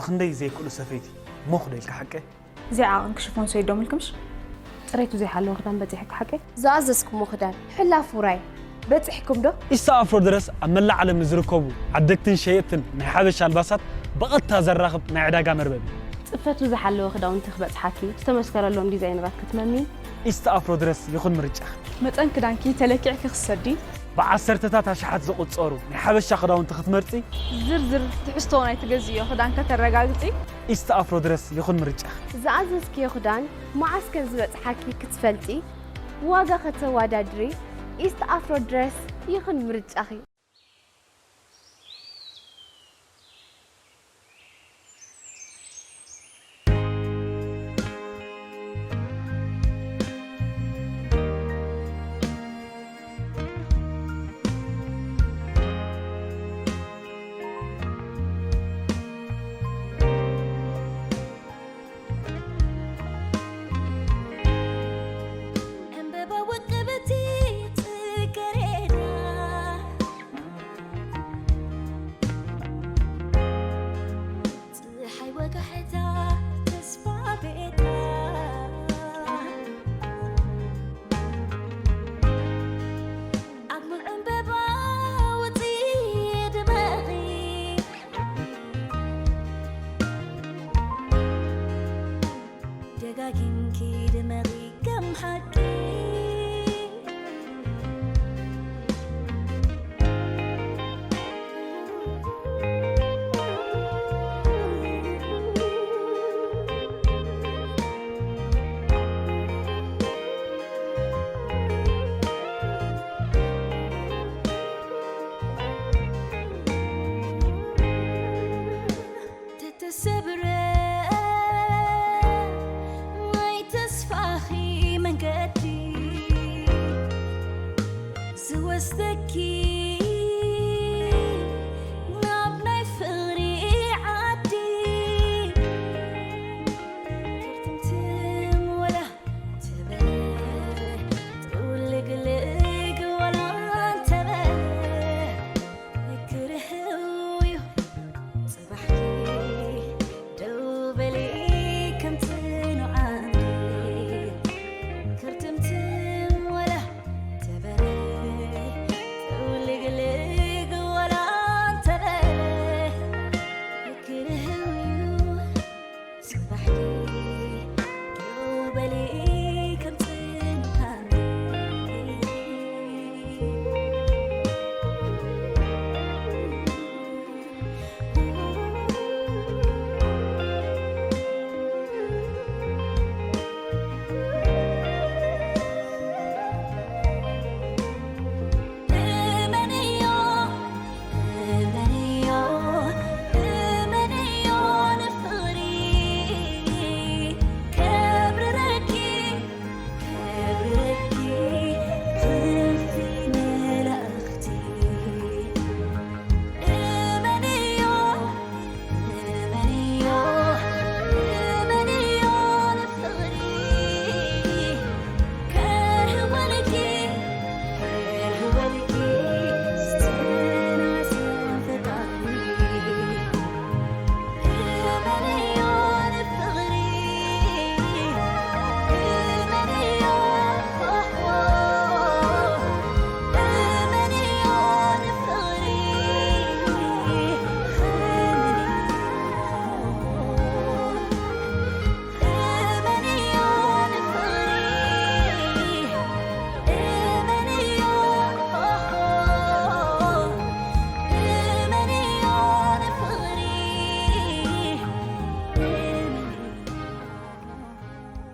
ክንደይ ዘይክእሉ ሰፈይቲ ሞኽ ዶ ኢልካ ሓቀ? እዚኣ ዓቐንኪ ሽፎን ሰይዶምልክምሽ? ጽሬቱ ዘይሓለወ ክዳን በጺሕኪ ሓቀ? ዝኣዘዝኩሞ ክዳን ሕላፍ ውራይ በጺሕኩም ዶ? ኢስታ ኣፍሮ ድረስ ኣብ መላእ ዓለም ንዝርከቡ ዓደግትን ሸየጥትን ናይ ሓበሻ ኣልባሳት ብቐጥታ ዘራኽብ ናይ ዕዳጋ መርበብ እዩ። ጽፈቱ ዝሓለወ ክዳውንቲ ክበጽሓኪ ዝተመስከረሎም ዲዛይነራት ክትመሚ። ኢስታ ኣፍሮ ድረስ ይኹን ምርጫ። መጠን ክዳንኪ ተለኪዕኪ ክትሰዲ። ብዓሰርተታት ኣሽሓት ዝቑጸሩ ናይ ሓበሻ ክዳውንቲ ክትመርጺ። ዝርዝር ትሕዝቶ ናይ ትገዝእዮ ክዳን ከተረጋግጺ። ኢስት ኣፍሮ ድረስ ይኹን ምርጫ። ዝኣዘዝክዮ ክዳን መዓስ ከም ዝበጽሓኪ ክትፈልጢ፣ ዋጋ ከተወዳድሪ፣ ኢስት ኣፍሮ ድረስ ይኹን ምርጫኺ።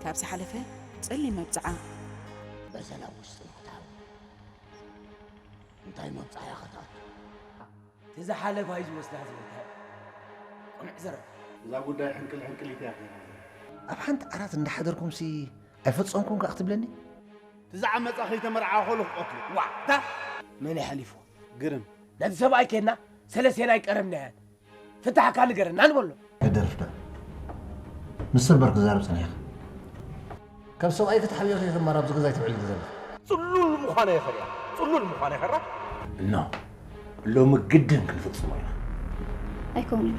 ካብ ዝሓለፈ ጸሊም መብጽዓ። በሰላ ውስጥ ነው ታው እንታይ መብጽዓ ያኸታት ትዝሓለፍ ኣይዝወስዳ ዝወታ ቁንዕ ዘረባ እዛ ጉዳይ ሕንቅል ሕንቅሊት እያ ኸይዳ ዘላ። ኣብ ሓንቲ ዓራት እንዳሓደርኩምሲ ኣይፈጸምኩን ከኣ ክትብለኒ? ትዝዓመጻ ከይተመርዓ ከሎ ክቐትሉ። ዋ፣ ታ መን ይሓሊፎ? ግርም። ነቲ ሰብኣይ ኬድና ሰለስቴና ኣይቀረብናያን። ፍታሕካ ንገረና ንበሎ። ኣይደርፍዳ። ንሱ እምበር ክዛረብ ጸኒሕካ። ካብ ሰብኣይ ክትሓብዮ ከይትማር ኣብዚ ገዛ ኣይትውዕል ዘለኻ። ጽሉል ምዃነ ይኽእል እያ። ጽሉል ምዃነ ይኸራ። እኖ ሎሚ ግድን ክንፍጽሞ ኢና። ኣይኮነን።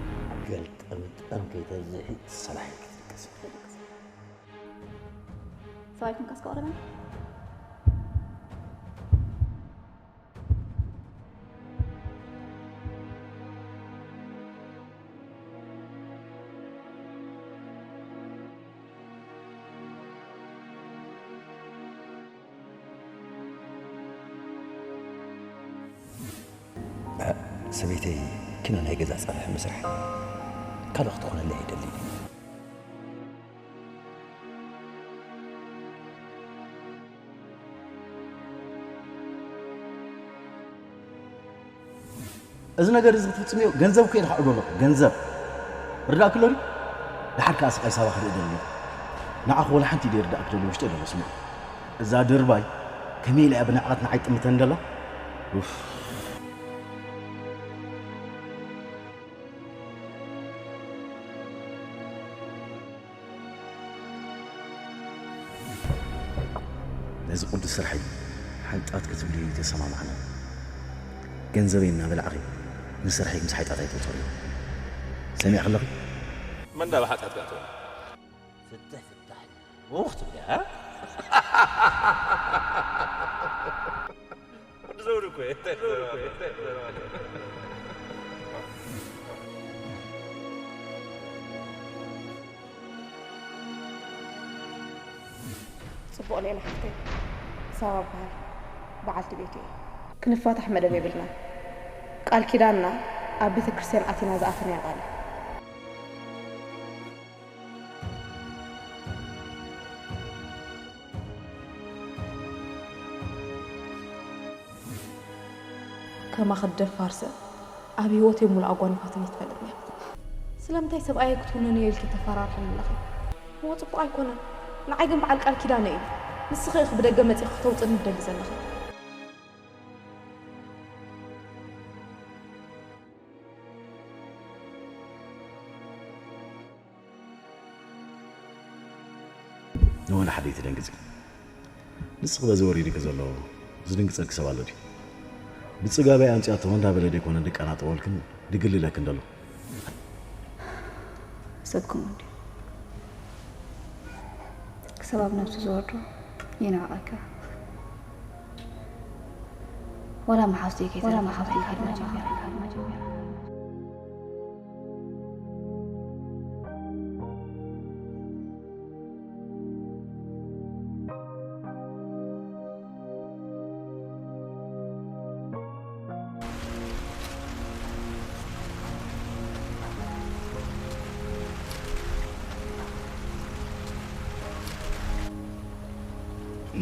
ገልጥ ጠምጠም ከይተብዝሒ ሰላሒ ክትድቅስ። ሰብኣይ ኮንካስ ከቐረበን ሰበይተይ ኪኖ ናይ ገዛ ጸብሒ ምስራሕ ካልእ ክትኾነለይ ኣይደልን። እዚ ነገር እዚ ክትፍጽምዮ ገንዘብ እኮ ኢልካ ዕዶ ኣለኹ ገንዘብ ርዳእክ ኣሎ ድዩ? ድሓር ከኣ ስቓይ ሳባ ክርኢ ደሊ ኣለኹ። ንዓኹ ወላ ሓንቲ ኢደ ርዳእክ ደሊ ውሽጢ ደሎ ስምዑ። እዛ ድርባይ ከመይ ኢላ እያ ብንዕቐት ንዓይ ጥምተን ደላ? ኡፍ። ነዚ ቅዱስ ስርሐይ ሓንጣት ክትብልዮ ኣይተሰማማዕናን። ገንዘበይ እናበላዕኺ ንስርሐይ ምስ ሓይጣት ኣይትቑጸርዮ። ሰሚዕኺ ኣለኺ? መን ዳ ብሓጢኣት ክትብል? ፍትሕ ፍታሕ እዩ። ኡኽ ትብሊ፣ እ? ወዲ ዘውዲ እኮ እየ። ጽቡቕ ሌላ ሓፍተይ፣ ሳባ እበሃል። በዓልቲ ቤት እየ። ክንፋታሕ መደብ የብልናን። ቃል ኪዳንና ኣብ ቤተ ክርስቲያን ኣቲና ዝኣተናዮ ቃል እዩ። ከማኺ ደፋር ሰብ ኣብ ህይወተይ ሙሉእ ኣጓኒፋትኒ ኣይትፈልጥን እያ። ስለምንታይ ሰብኣየይ ክትውንንዮ ኢልኪ ተፈራርሕኒ ኣለኺ? እሞ ጽቡቕ ኣይኮነን። ንዓይ ግን በዓል ቃል ኪዳነይ እዩ። ንስኺ ኢኺ ብደገ መጺኺ ክተውጽእኒ ትደሊ ዘለኺ። ንወላ ሓደ ኣይትደንግጺ። ንስኺ በዚ ወሪዱኪ ዘሎ ዝድንግጸኪ ሰብ ኣሎ ድዩ? ብጽጋበይ ኣምጺኣቶ እንዳበለ ደይኮነ ድቃናጠወልክን ድግልለክን ደሎ። ሰብኩም እንዲ ክሳብ ኣብ ነብሱ ዝወርዶ ይንዕቐካ። ወላ መሓውስቲ ከይተረፈ ወላ መሓውስቲ ከይተረፈ ከይተረፈ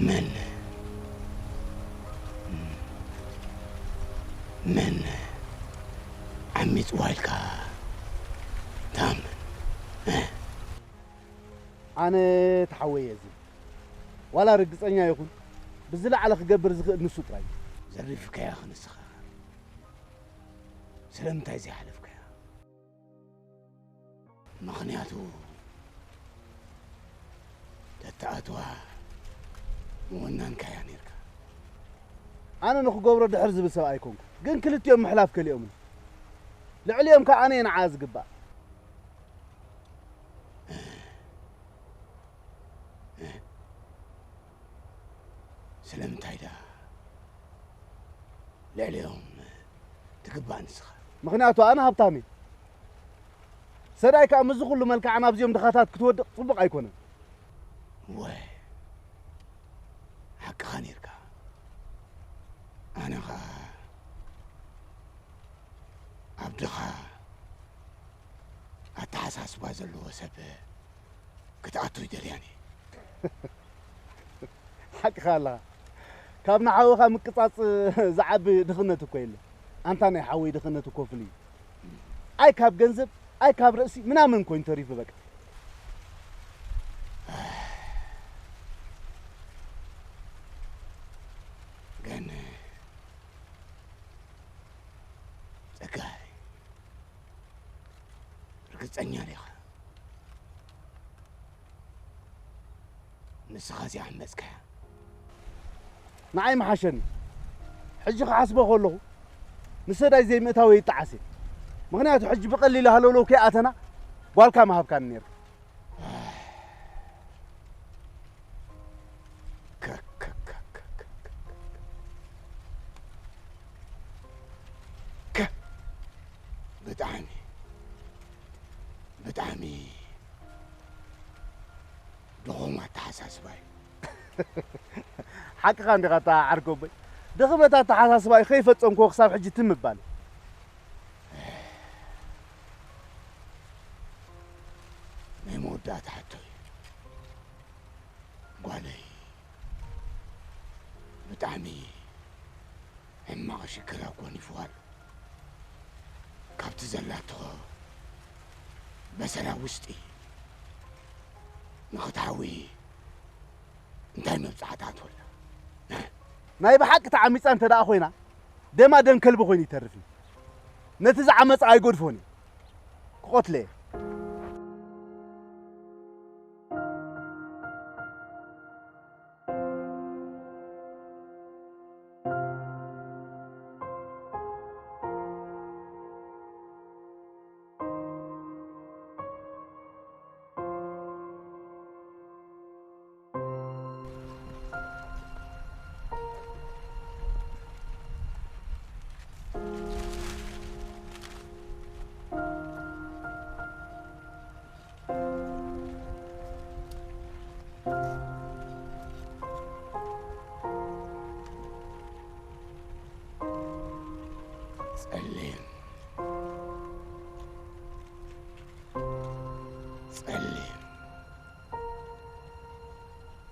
መን መን ዓሚጽዋ ኢልካ ታም ኣነ ተሓወየ እዚ ዋላ ርግጸኛ ይኹን ብዝለዓለ ክገብር ዝኽእል ንሱ ጥራይ እዩ። ዘሪፍካያ ክንስኻ ስለምንታይ ዘይሓለፍካያ? ምኽንያቱ ተተኣትዋ ምወናንካያ ነርካ። ኣነ ንኽገብሮ ድሕር ዝብል ሰብ ኣይኮንኩ፣ ግን ክልቲኦም ምሕላፍ ከሊኦምኒ። ልዕሊኦም ከኣ ኣነ እየ ንዓ ዝግባእ። ስለምንታይ ደኣ ልዕሊኦም ትግባእ ንስኻ? ምኽንያቱ ኣነ ሃብታም እየ። ሰዳይ ከኣ ምስዚ ኩሉ መልክዓ ናብዚኦም ድኻታት ክትወድቕ ጽቡቕ ኣይኮነን። እወ ሓቅኻ ኔርካ። ኣነ ኸኣ ኣብ ድኻ ኣተሓሳስባ ዘለዎ ሰብ ክትኣቱ ኣይደልያን እየ። ሓቅኻ ኣለኻ። ካብ ንሓውኻ ምቅጻጽ ዝዓቢ ድኽነት እኮ የለን። ኣንታ ናይ ሓወይ ድኽነት እኮ ፍሉይ እዩ። ኣይ ካብ ገንዘብ ኣይ ካብ ርእሲ ምናምን ኮይኑ ተሪፉ በቃ። ግን ጸጋይ ርግጸኛ ዲኻ? ንስኻ እዚኣ ዓመጽካያ። ንዓይ ምሓሸኒ። ሕጂ ክሓስቦ ከለኹ ንሰዳይ ዘይምእታወይ ይጠዓስ እየ። ምኽንያቱ ሕጂ ብቐሊሉ ሃለውለው ከይኣተና ጓልካ ምሃብካኒ ነይርካ። ብጣዕሚ ብጣዕሚ ድኹም ኣተሓሳስባ እዩ። ሓቅኻ እንዲኻ እታ ዓርኮቦይ። ድኽመት ኣተሓሳስባ እዩ ከይፈጸምክዎ ክሳብ ሕጂ ትም ምባል። ናይ መወዳእታ ሕቶ እዩ። ጓለይ ብጣዕሚ ሕማቕ ሽግር ኣጓኒፍዋ ኣሎ። ካብቲ ዘላቶ በሰላ ውሽጢ ንኽትሓዊ እንታይ መብጻዕታ ትወላ? ናይ ብሓቂ ተዓሚጻ እንተ ደኣ ኮይና ደማ ደም ከልቢ ኮይኑ ይተርፍ እዩ። ነቲ ዝዓመጻ ኣይጎድፎን እዩ። ክቐትሎ እየ። ጸሊም ጸሊም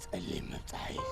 ጸሊም መብጻሕይ እዚ።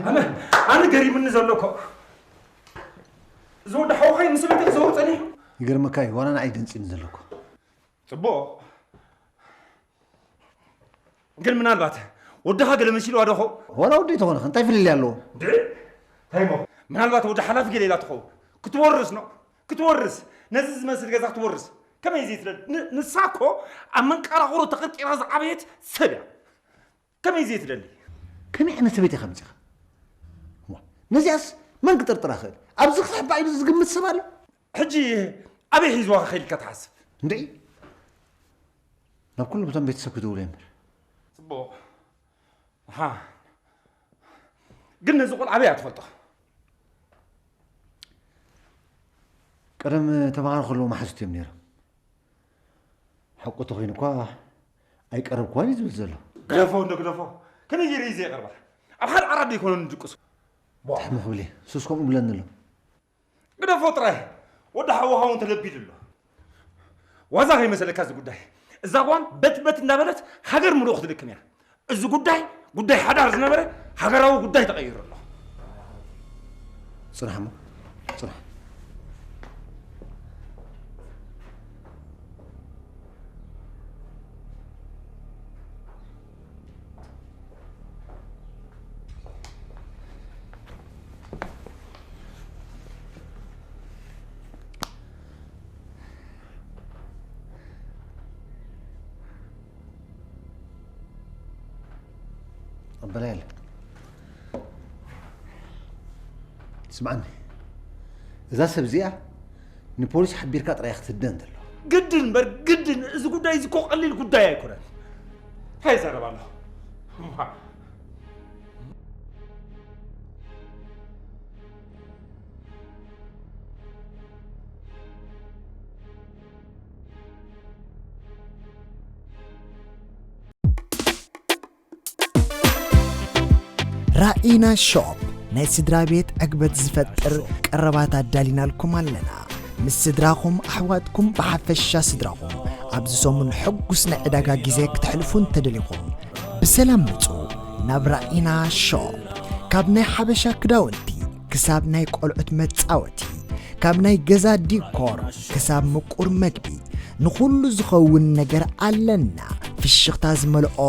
ኣነ ኣነ ገሪምኒ ዘሎ እኮ እዚ ወዲ ሓውኻይ ምስ ሰበይቲ ክዘውር ጸኒሑ። ይገርመካ እዩ፣ ዋላ ንዓይ ደንጺኒ ዘሎ እኮ። ጽቡቕ። ግን ምናልባት ወድኻ ገለ መሲልዋ ዶ ኸውን? ዋላ ወደይ ተኾነ እንታይ ፍልልይ ኣለዎ? እንዴ? እንታይ እሞ? ምናልባት ወዲ ሓላፊ ገለ ኢላ ትኸውን። ክትወርስ ነው። ክትወርስ። ነዚ ዝመስል ገዛ ክትወርስ። ከመይ ዘይትደሊ? ን-፣ ንሳ እኮ ኣብ መንቀራቕሮ ተቐርቂራ ዝዓበየት ሰብ እያ። ከመይ ዘይትደሊ? ከመይ ዓይነት ሰበይቲ ኢኻ ኣምጺኻ? ዋ፣ ነዚኣስ መን ክጥርጥራ ይኽእል? ኣብዚ ክስሕባ ኢሉ ዝግምት ሰብ ኣሎ? ሕጂ ኣበይ ሒዝዋ ከ ኢልካ ትሓስብ? እንድዒ፣ ናብ ኩሉ እቶም ቤተሰብ ክድውሎ እየ እምበር። ጽቡቕ። ኣሃ። ግን ነዚ ቆልዓ ኣበይ እያ ትፈልጦ? ቀደም ተምሃሮ ከለዉ መሓዙት እዮም ነይሮም። ሓቁ ተኾይኑ እኳ ኣይቀረብክዋን እዩ ዝብል ዘሎ። ግደፎ እንዶ ግደፎ። ከመይ ገይረ እዩ ዘየቕርባ? ኣብ ሓደ ዓራት ዶ ኣይኮነን ዝድቅሱ? ትሕምቕ ብሊ፣ ሱስ ከምኡ ብለኒ ኣሎ። ግደፎ ጥራይ። ወዲ ሓውኻ እውን ተለቢዱ ኣሎ። ዋዛ ከይመሰለካ እዚ ጉዳይ። እዛ ጓል በት በት እንዳበለት ሃገር ምሉእ ክትልክም እያ። እዚ ጉዳይ፣ ጉዳይ ሓዳር ዝነበረ ሃገራዊ ጉዳይ ተቐይሩ ኣሎ። ጽናሕ እሞ፣ ጽናሕ። ኣበላየለ፣ ስምዓኒ፣ እዛ ሰብ እዚኣ ንፖሊስ ሓቢርካ ጥራይ ክትህደን ዘሎ። ግድን እምበር ግድን፣ እዚ ጉዳይ እዚ እኮ ቀሊል ጉዳይ ኣይኮነን። እንታይ ይዛረብ ኣለኹ? ራኢና ሾፕ ናይ ስድራ ቤት ዕግበት ዝፈጥር ቀረባት ኣዳሊናልኩም ኣለና። ምስ ስድራኹም ኣሕዋትኩም ብሓፈሻ ስድራኹም ኣብዚ ሰሙን ሕጉስ ናይ ዕዳጋ ግዜ ክተሕልፉ እንተደሊኹም ብሰላም ምጹ ናብ ራኢና ሾፕ። ካብ ናይ ሓበሻ ክዳውንቲ ክሳብ ናይ ቆልዑት መጻወቲ፣ ካብ ናይ ገዛ ዲኮር ክሳብ ምቁር መግቢ፣ ንኹሉ ዝኸውን ነገር ኣለና። ፍሽኽታ ዝመልኦ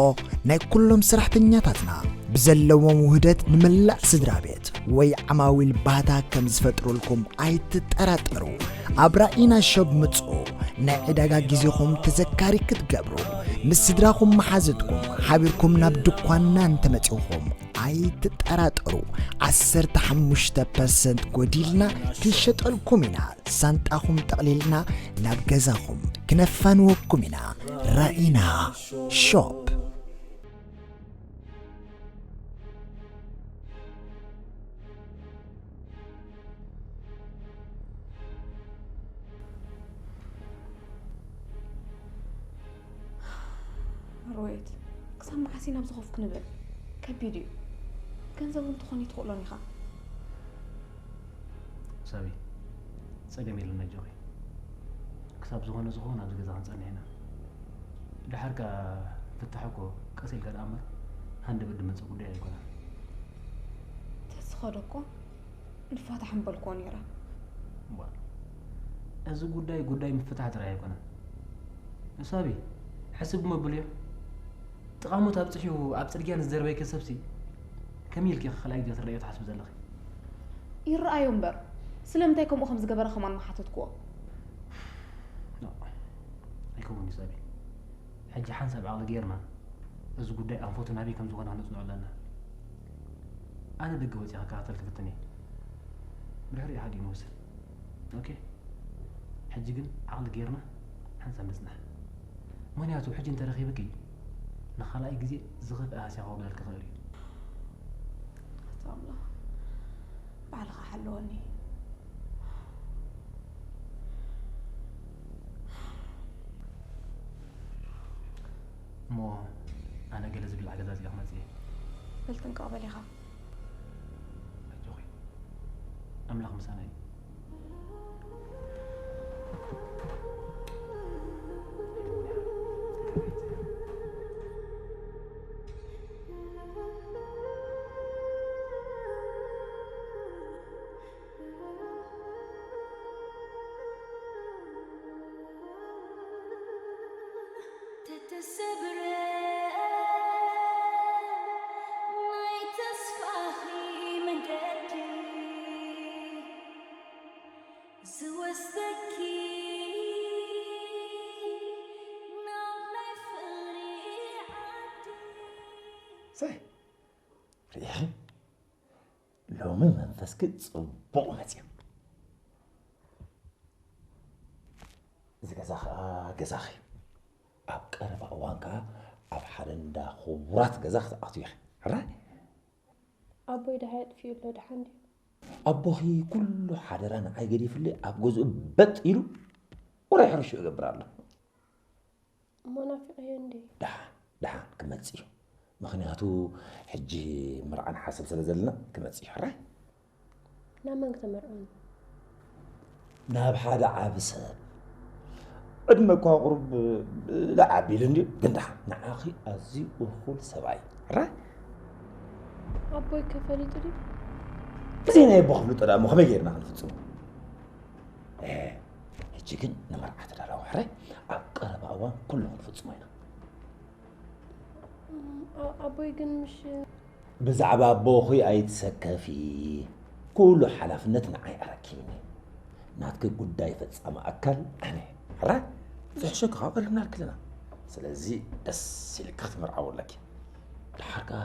ናይ ኩሎም ሰራሕተኛታትና ብዘለዎም ውህደት ንመላእ ስድራ ቤት ወይ ዓማዊል ባህታ ከም ዝፈጥሩልኩም ኣይትጠራጠሩ። ኣብ ራኢና ሾፕ ምጹ ናይ ዕዳጋ ግዜኹም ተዘካሪ ክትገብሩ ምስ ስድራኹም መሓዝትኩም ሓቢርኩም ናብ ድኳንና እንተመጺኹም ኣይትጠራጠሩ። ዓሰርተ ሓሙሽተ ፐርሰንት ጎዲልና ክንሸጠልኩም ኢና። ሳንጣኹም ጠቕሊልና ናብ ገዛኹም ክነፋንወኩም ኢና። ራኢና ሾፕ። ሮየት፣ ክሳብ መዓስ ኢና ኣብዚ ኮፍ ክንብል? ከቢድ እዩ። ገንዘብ እውን ትኾን ኣይትኽእሎን ኢኻ። ሳቢ፣ ጸገም የለን ኣጆኺ። ክሳብ ዝኾነ ዝኾነ ኣብዚ ገዛ ክንጸንሕ ኢና። ደሓር ከኣ ፍታሕ እኮ ቀስ ኢልካ ደኣ እምበር ሃንደበት ዝመጽእ ጉዳይ ኣይኮነን። ተዝኸዶ እኮ ንፋታሕ ምበልክዎ ነይረ። እዋ፣ እዚ ጉዳይ ጉዳይ ምፍታሕ ጥራይ ኣይኮነን። ሳቢ፣ ሕስብ እሞ ብልዮ። ጥቓሞት ኣብጺሑ ኣብ ጽርግያ ንዝደርበየኪ ሰብሲ ከመይ ኢልኪ ኢኺ ካልኣይ ግዜ ክትርእዮ ትሓስቢ ዘለኺ? ይረኣዮ እምበር ስለምንታይ ከምኡ ከም ዝገበረ ከማን ምሓተትክዎ። ኖ፣ ኣይከምኡን እዩ ሳቢ። ሕጂ ሓንሳብ ዓቕሊ ጌርና እዚ ጉዳይ ኣንፈቱ ናበይ ከም ዝኾነ ክነጽንዖ ኣለና። ኣነ ደገ ወጺኣ ክከታተል ክፍትን እየ። ብድሕሪኡ ሓዲኡ ንወስን። ኦኬ? ሕጂ ግን ዓቕሊ ጌርና ሓንሳብ ንጽናሕ። ምኽንያቱ ሕጂ እንተረኺብኪ ንኻልኣይ ግዜ ዝኸፍአ ሃስያ ከውርደልኪ ይኽእል እዩ። ኣታ ኣምላኽ ባዕልኻ ሓልወኒ። እሞ ኣነ ገለ ዝብላዕ ገዛዚአ ክመጽእ እየ። በል ጥንቅቕ በል ኢኻ። ኣጆኺ፣ ኣምላኽ ምሳና እዩ። ተተሰብረ ናይ ተስፋኺ መገዲ ዝወስደኪ ናብ ናይ ፍቕሪ ዓዲ። ሰይ ርኢኺ፣ ሎሚ መንፈስኪ ጽቡቕ መጽዩ። እዚ ገዛ ኸኣ ገዛኺ። ኣብ ቀረባ እዋን ከኣ ኣብ ሓደ እንዳ ክቡራት ገዛ ክትኣትዊ ኢኺ። ሕራይ? ኣቦይ ደሃይ ኣጥፊኡ ኣሎ ደሓን ድዩ? ኣቦኺ ኩሉ ሓደራ ንዓይ ገዲፍለይ ኣብ ገዝኡ በጥ ኢሉ ውራይ ሕርሽኡ ይገብር ኣሎ። እሞ ናፊቐዮ እንድየ። ደሓን ደሓን ክመጽእ እዩ። ምኽንያቱ ሕጂ መርዓ ንሓስብ ስለ ዘለና ክመጽእ እዩ። ሕራይ? ናብ መን ክተመርዖኒ? ናብ ሓደ ዓቢ ሰብ። ዕድመ እኳ ቁሩብ ላዓቢሉ እንድዩ፣ ግን ደሓን ንዓኺ ኣዝዩ እኹል ሰብኣይ። ራ ኣቦይ ከፈሊጡ ድዩ? እዚ ናይ ኣቦ ክፍልጦ ደኣ እሞ ከመይ ጌርና ክንፍጽሞ? ሕጂ ግን ንመርዓ ተዳለዉ ሕራይ፣ ኣብ ቀረባ እዋን ኩሉ ክንፍጽሞ ኢና። ኣቦይ ግን ምሽ ብዛዕባ ኣቦኺ ኣይትሰከፊ፣ ኩሉ ሓላፍነት ንዓይ ኣረኪብኒ። ናትኪ ጉዳይ ፈጻሚ ኣካል ኣነ። ሕራይ፣ ዝሕሸኪ ካብ ቀሪብና ኣልክልና። ስለዚ ደስ ኢልኪ ክትምርዓዊ ኣለኪ። ደሓር ከኣ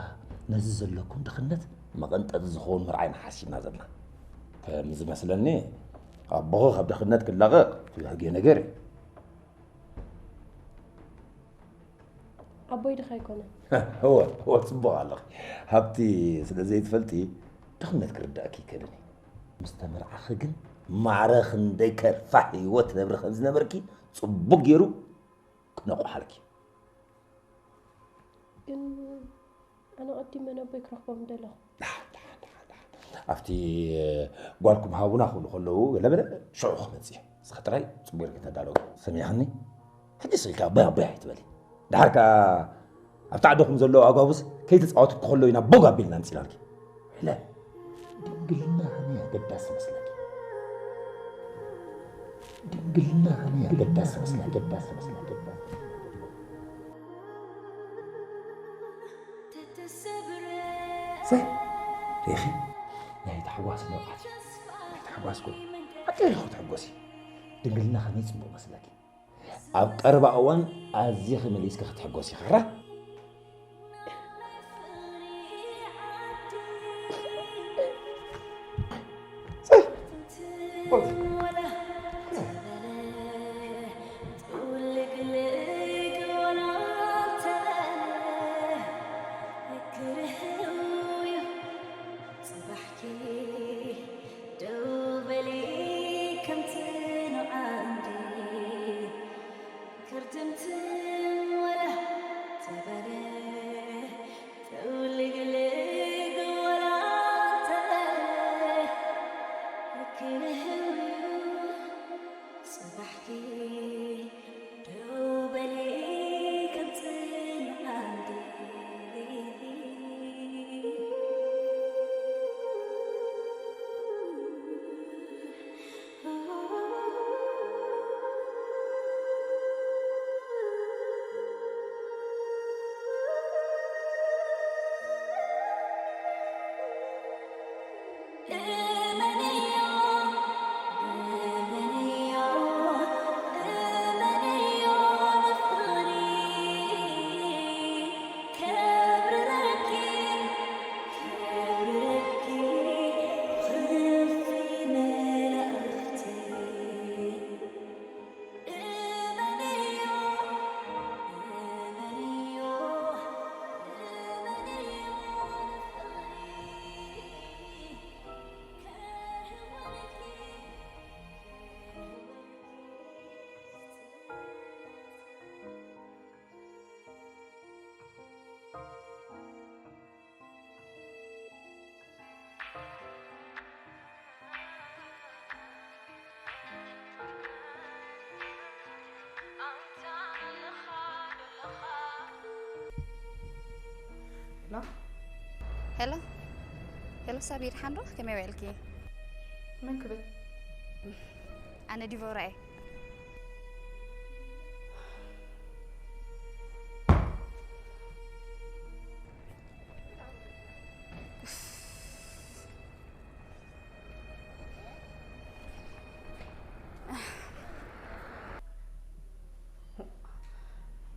ነዚ ዘለኩም ድኽነት መቐንጠጢ ዝኸውን መርዓ ኢና ሓሲብና ዘለና። ከም ዝመስለኒ ኣቦኺ ካብ ድኽነት ክላቐቕ ትብህግዮ ነገር እዩ። ኣቦይ ድኻ ኣይኮነን። እወ እወ፣ ጽቡቕ ኣለኺ። ሃብቲ ስለ ዘይትፈልጢ ድኽነት ክርዳእኪ ይከብድኒ። ምስ ተመርዓኺ ግን ማዕረ ክንደይ ከርፋሕ ህይወት ትነብሪ ከም ዝነበርኪ ጽቡቕ ገይሩ ክነቑሓልኪ። ግን ኣነ ቀዲመ ነቦይ ክረኽቦም ደለኹ። ኣብቲ ጓልኩም ሃቡና ክብሉ ከለዉ ገለመለ ሽዑ ክመጽእ እዩ። እስኻ ጥራይ ጽቡቕ ጌርኪ ተዳለዉ። ሰሚዕኽኒ? ሕጂ ስልኪ ኣቦይ ኣቦይ ኣይትበሊ። ደሓር ከኣ ኣብቲ ዓድኹም ዘለዉ ኣጓጉዝ ከይተጻወቱ ከለዉ ኢና ቦግ ኣቢልና ኣምጺናልኪ። ኢለ ድንግልና ከመይ ኣገዳሲ መስለኪ? ድንግልና ከመይ ኣገዳሲ መስለኪ? ኣገዳሲ መስለኪ? ኣገዳሲ መስለኪ? ሰይ ሪኺ ናይ ታሕጓስ መብዓት ናይ ታሕጓስ ጎ ኣቀይኹ ትሕጎሲ ድንግልና ከመይ ጽቡቕ መስለኪ ኣብ ቀረባ እዋን ኣዚኺ መሊስኪ ክትሕጎሲ ኸራ ሄሎ ሄሎ ሳቢ ድሓን ዶ ከመይ ውዕልኪ? መን ክብል? ኣነ ዲቮራ እየ።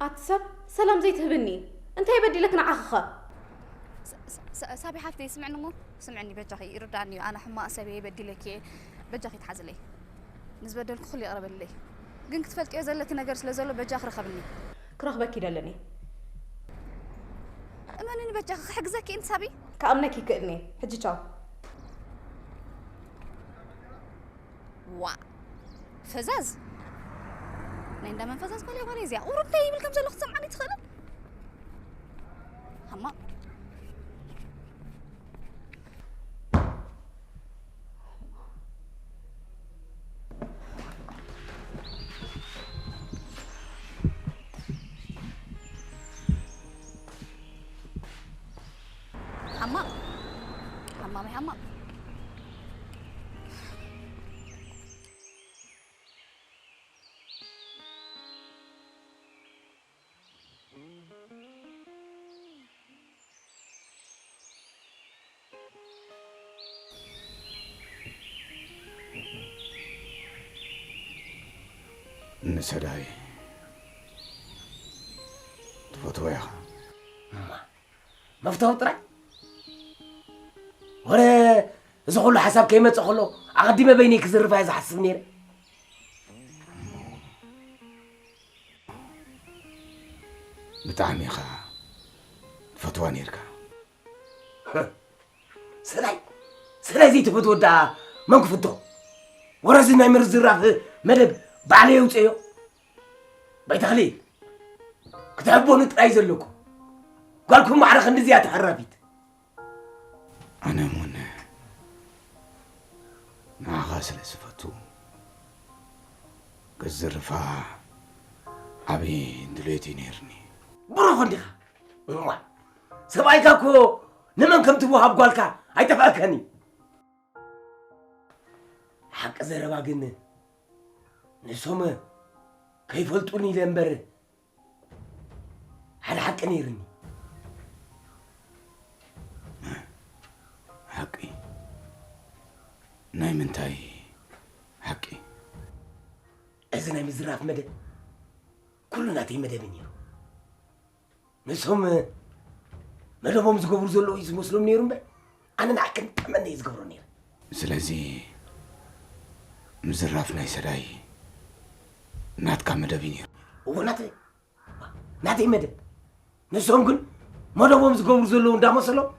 ኣቲ ሰብ ሰላም ዘይትህብኒ እንታይ በዲለክ ንዓኽኸ? ሳቢ ሓፍተይ ስምዕኒ እሞ ስምዕኒ በጃኺ ይርዳእኒ እዩ ኣነ ሕማቕ ሰብ እየ በዲለኪ እየ በጃኺ ትሓዝለይ ንዝበደልኩ ኩሉ ይቕረ በልለይ ግን ክትፈልጥዮ ዘለኪ ነገር ስለ ዘሎ በጃኺ ርኸብኒ ክረኽበኪ ይደለኒ እመንኒ በጃኺ ክሕግዘኪ እየ ሳቢ ክኣምነኪ ይክእልኒ ሕጂ ቻው ዋ ፈዛዝ ናይ እንዳ መን ፈዛዝ ጓል እያ ጓል እዚኣ ቁሩብ እንታይ ይብል ከም ዘሎ ክትሰምዓኒ ትኽእልን ሕማቕ حمامي حمام. ንሰዳይ ትፈትዎ ኢኻ። መፍተው ጥራይ ወረ እዚ ኩሉ ሓሳብ ከይመፀ ከሎ ኣቐዲመ በይነይ ክዝርፋ እየ ዝሓስብ ነይረ። ብጣዕሚ ኢኻ ትፈትዋ ነይርካ። ሰላይ ሰላይ ዘይትፈትዎ ደኣ መን ክፍቶ? ወረዚ ናይ ምርዝራፍ መደብ ባዕለይ የውፅእዮ። ባይተኽሊ ክትሕበኑ ጥራይ ዘለኩም። ጓልኩም ማዕረ ክንድዚያ ተሃራፊት። ኣነ እውን ንዓኻ ስለ ዝፈቱ ክዝርፋ ዓብዪ ድሌት እዩ ነይርኒ። ብሩኽ እንዲኻ እዋ ሰብኣይካ እኮ ንመን ከም ትወሃብ ጓልካ ኣይጠፍኣካን እዩ። ሓቂ ዘረባ ግን ንሶም ከይፈልጡኒ ኢለ እምበር ሓደ ሓቂ ነይርኒ። ሓቂ? ናይ ምንታይ ሓቂ? እዚ ናይ ምዝራፍ መደብ ኩሉ ናተይ መደብ ነይሩ። ንሶም መደቦም ዝገብሩ ዘለዉ እዩ ዝመስሎም ነይሩ እምበር ኣነ ንዓክን ጠመነ እዩ ዝገብሮ ነይረ። ስለዚ ምዝራፍ ናይ ሰዳይ ናትካ መደብ እዩ ነይሩ። እዎ ናተይ ናተይ መደብ። ንሶም ግን መደቦም ዝገብሩ ዘለዉ እንዳመሰሎም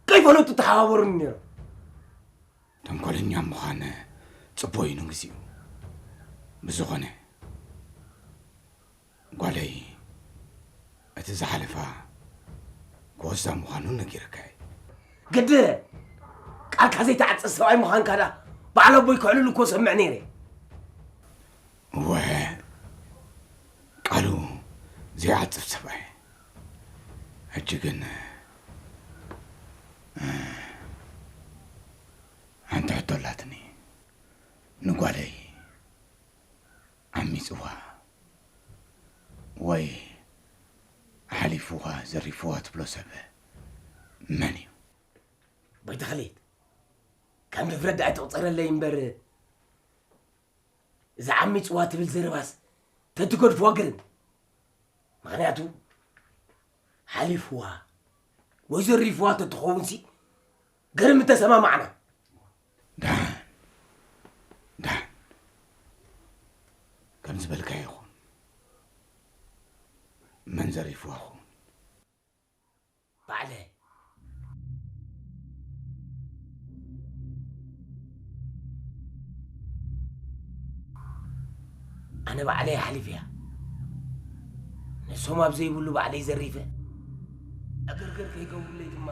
ከይፈለጡ ተሓባበሩኒ ነይሮም። ተንኮለኛ ምዃን ጽቡቕ እዩ ንግዚኡ። ብዝኾነ ጓለይ እቲ ዝሓለፋ ክወስዳ ምዃኑ ነጊረካ እየ። ግዲ ቃልካ ዘይትዓጽ ሰብኣይ ምዃንካ ዳ በዓል ኣቦይ ክዕልሉ እኮ ሰምዕ ነይረ። እወ ቃሉ ዘይዓጽፍ ሰብኣይ። ሕጂ ግን ሓንቲ ሕቶ ኣላትኒ። ንጓለይ ዓሚጽዋ ወይ ሓሊፍዋ ዘሪፍዋ ትብሎ ሰብ መን እዩ? ባይ ተኽሌት ከም ድፍረት ደኣ ኣይትቑጸረለይ እምበር እዛ ዓሚጽዋ ትብል ዘረባስ ተትገድፍዋ ግርም። ምኽንያቱ ሓሊፍዋ ወይ ዘሪፍዋ ተትኸውንሲ ግርም ምተሰማማዕና። ደሓን ደሓን ከም ዝበልካዮ ይኹን። መን ዘሪፍዋ ክኸውን? ባዕለይ። ኣነ ባዕለይ ኣሕሊፈያ። ንሶም ኣብ ዘይብሉ ባዕለይ ዘሪፈ። ዕግርግር ከይገብሩለይ ድማ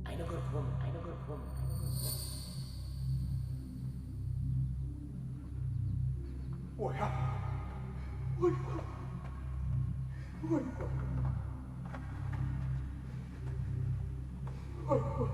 ኣይነገርኩዎምን ኣይነገርኩዎምን። ወያ ወይ ወይ ወይ ወይ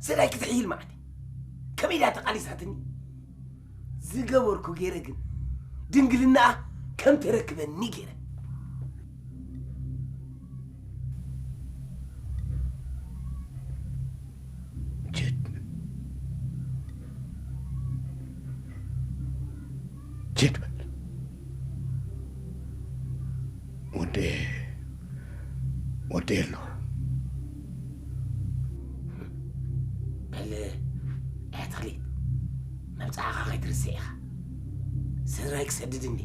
ሰራይ ክትሕይል ማዕደ ከመይ ኢላ ተቓሊሳትኒ? ዝገበርኩ ገይረ ግን ድንግልናኣ ከም ተረክበኒ ገይረ። ጅድ ጅድ በል ወዴ ወዴ ኣሎ በል ኣያ ተኽሊት፣ መብጽዓኻ ከይትርስዕ ኢኻ። ስድራይ ክሰድድ እንዴ፣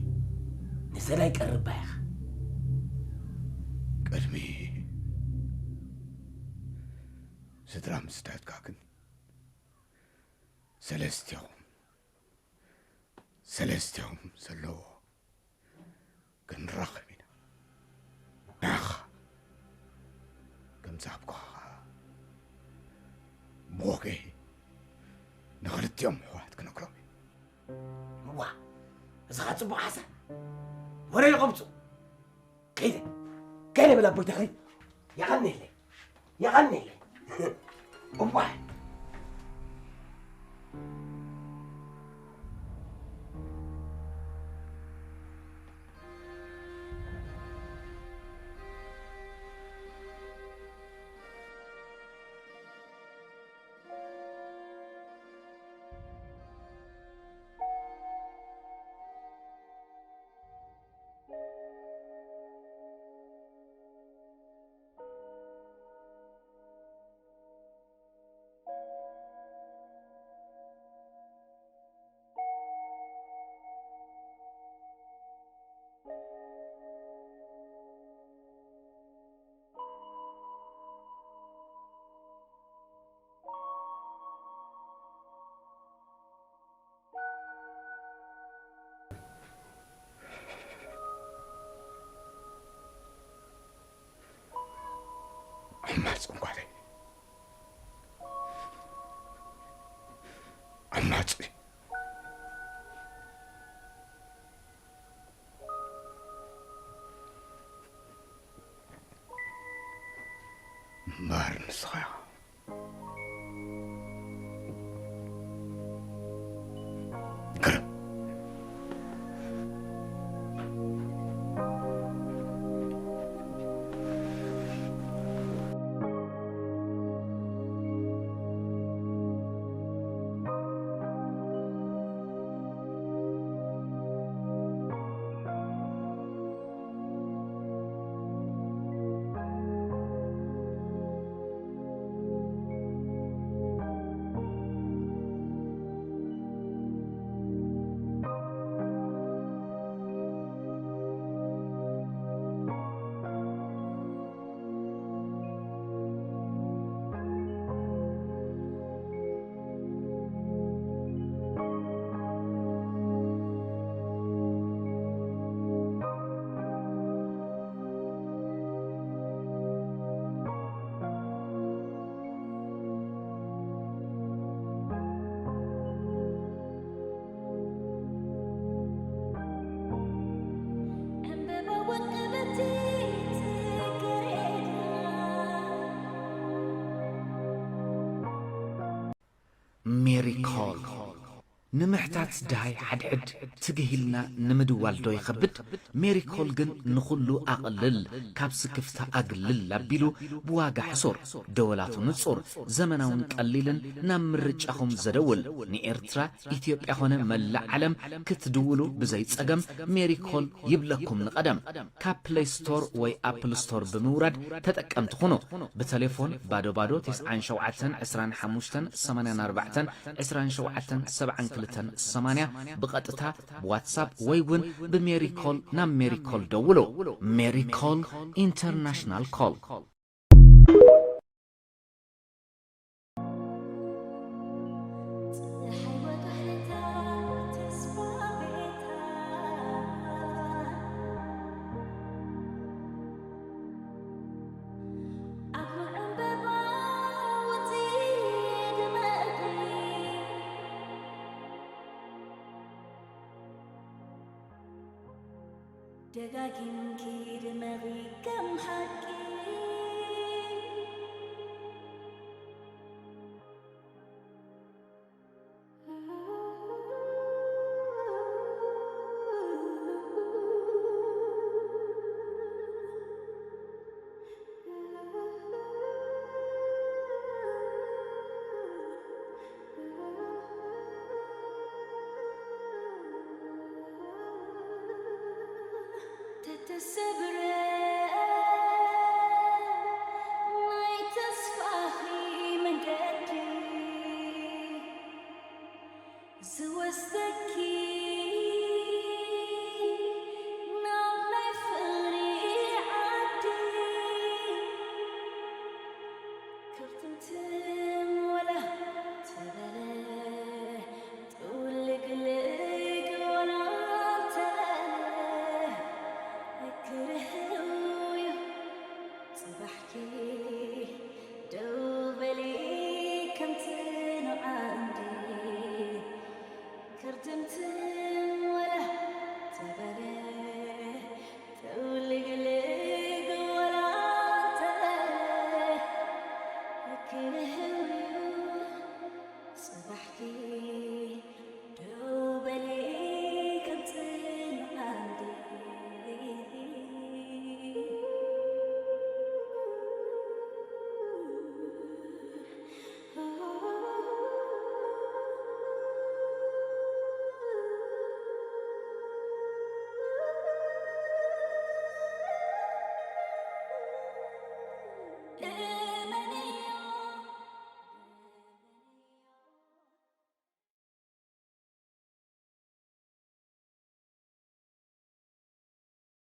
ንሰዳይ ቀርባ ኢኻ። ቅድሚ ስድራ ምስዳድካ ግን ሰለስቲኦም ሰለስቲኦም ዘለዎ ክንራኸብ ኢና። ንዓኻ ከም ዝሃብኩኻ ብወገይ ንኽልቲኦም ኣሕዋት ክነግሮም እየ። እዋ፣ እዚ ኸ ጽቡቕ ሓሳብ ወረ ይቐብጹ። ከይደ ከይደ በል ኣቦይ ተኽሊ። የቐንየለይ የቐንየለይ። እዋ ዓማጽ እንኳለይ ዓማጽ እምበኣር ንስኻ ኢኻ። ግርም። ሜሪኮል ንምሕታት ድሃይ ሓድሕድ ትግህ ኢልና ንምድዋል ዶ ይኸብድ? ሜሪኮል ግን ንኹሉ ኣቕልል፣ ካብ ስክፍታ ኣግልል ኣቢሉ ብዋጋ ሕሱር ደወላቱ ንጹር፣ ዘመናውን ቀሊልን ናብ ምርጫኹም ዘደውል ንኤርትራ ኢትዮጵያ ኾነ መላእ ዓለም ክትድውሉ ብዘይ ጸገም ሜሪኮል ይብለኩም ንቐደም። ካብ ፕለይ ስቶር ወይ ኣፕል ስቶር ብምውራድ ተጠቀምቲ ኩኑ። ብተሌፎን ባዶ ባዶ ተስዓን ሸውዓተን ዕስራን ሓሙሽተን ሰማንያን ኣርባዕተን ዕስራን ሸውዓተን ሰብዓን ክልተን ሰማንያ ብቐጥታ ብዋትሳፕ ወይ እውን ብሜሪኮል ናብ ሜሪኮል ደውሉ። ሜሪኮል ኢንተርናሽናል ኮል። ደጋጊምኪ ድመቒ ከም ሓቂ። ስብረ ናይ ተስፋኺ መንገዲ ዝወስደኪ ናብ ናይ ፍቕሪ ዓዲ። ክርትምትም ወላ ተበለ፣ ጥውልግልግ ወላ ተበለ፣ ክርህው እዩ ጽባሕኪ። ደው በሊ ከምቲ ንዓንዲ ክርትምትም